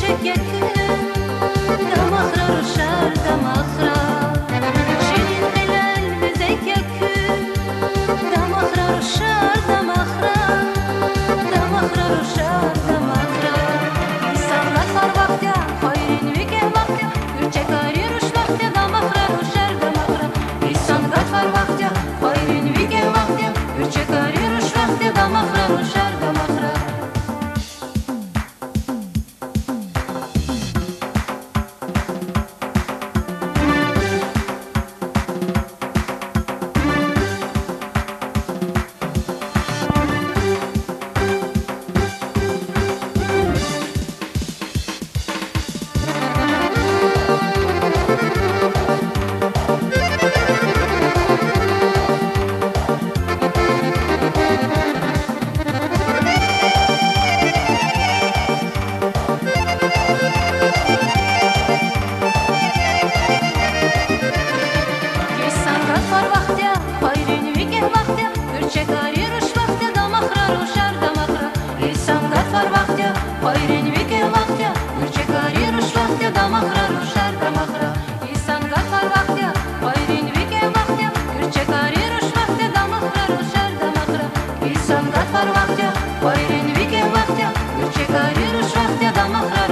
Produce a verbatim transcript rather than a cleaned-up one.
Чечек я куь, дамахра рушар, дамахра. Ширин гъилел мезек я куь, дамахра рушар, дамахра. Дамахра рушар, дамахра. Инсан гатфар вахт я, хайрин викӀегь вахт я, гуьрчегри руш вахт я, дамахра рушар, дамахра. Инсан гатфар вахт я, хайрин викӀегь вахт я, гуьрчегри руш вахт я, дамахра рушар, дамахра. Инсан гатфар вахт я, хайрин викӀегь вахт я, гуьрчегри руш вахт я, дамахра рушар, дамахра. Инсан гатфар вахт я, хайрин викӀегь вахт я, гуьрчегри руш вахт я, дамахра рушар, дамахра. Инсан гатфар вахт я, хайрин викӀегь вахт я, гуьрчегри руш вахт я, дамахра рушар, дамахра. Инсан гатфар вахт я, хайрин викӀегь вахт я, гуьрчегри руш вахт я, дамахра